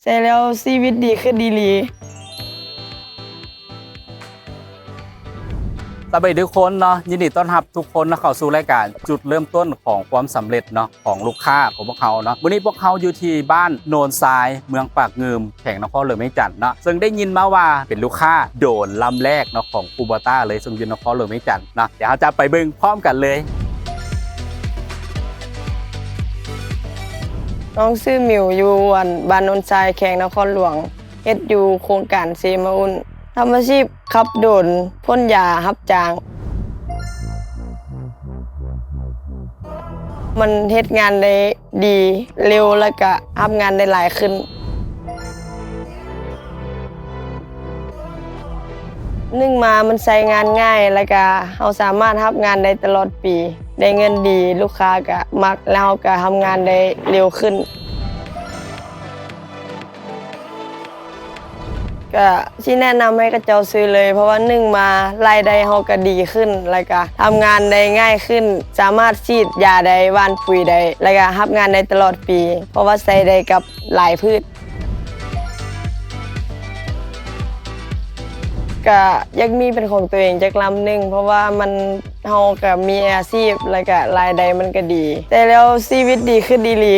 ໃຊ້ແລ້ວຊີວິດດີຂຶ້ນອີ່ຫຼີ. ສະບາຍດີທຸກຄົນເນາະ, ຍິນດີຕ້ອນຮັບທຸກຄົນເນາະເຂົ້າສູ່ລາຍການຈຸດເລີ່ມຕົ້ນຂອງຄວາມສຳເລັດເນາະ ຂອງລູກຄ້າຂອງພວກເຮົາເນາະ. ມື້ນີ້ພວກເຮົາຢູ່ທີ່ບ້ານໂນນຊາຍ ເມືອງປາກງື່ມ ແຂວງນະຄອນຫຼວງວຽງຈັນເນາະ, ເຊິ່ງໄດ້ຍິນມາວ່າເປັນລູກຄ້າໂດຣນລຳແລກເນາະ ຂອງຄູໂບຕ້າເລີຍ ເຊິ່ງຢູ່ນະຄອນຫຼວງວຽງຈັນເນາະ. ດຽວເຮົາຈະໄປເບິ່ງພ້ອມກັນເລີຍ. ນ້ອງຊື່ໝິວ ຢູ່ ອັນ ບ້ານໂນນຊາຍ ແຂວງນະຄອນຫຼວງ, ເຮັດຢູ່ໂຄງການເຊມາອຸ່ນ. ທຳອາຊີບຂັບໂດຣນ ພົ້ນຢາຮັບຈ້າງ. ມັນເຮັດງານໄດ້ດີ, ເລັວ ແລ້ວກະຮັບງານໄດ້ຫຼາຍຂຶ້ນ. ໜຶ່ງມາມັນໃຊ້ງານງ່າຍ ແລ້ວກະເຮົາສາມາດຮັບງານໄດ້ຕະຫຼອດປີ, ໄດ້ເງິນດີ, ລູກຄ້າກະມັກ ແລ້ວເຮົາກະທຳງານໄດ້ເລັວຂຶ້ນ. ກະຊິແນະນຳໃຫ້ເຂົາເຈົ້າຊື້ເລີຍ, ເພາະວ່າໜຶ່ງມາລາຍໄດ້ເຮົາກະດີຂຶ້ນ ແລ້ວກະທຳງານໄດ້ງ່າຍຂຶ້ນ, ສາມາດສີດຢາໄດ້, ຫວ່ານປຸ໋ຍໄດ້ ແລ້ວກະຮັບງານໄດ້ຕະຫຼອດປີ, ເພາະວ່າໃຊ້ໄດ້ກັບຫຼາຍພືດ. ກະຢາກມີເປັນຂອງຕົວເອງຈັກລຳໜຶ່ງ, ເພາະວ່າມັນ ເຮົາກະມີອາຊີບ ແລ້ວກະລາຍໄດ້ມັນກະດີ, ແຕ່ແລ້ວຊີວິດດີຂຶ້ນອີ່ຫຼີ.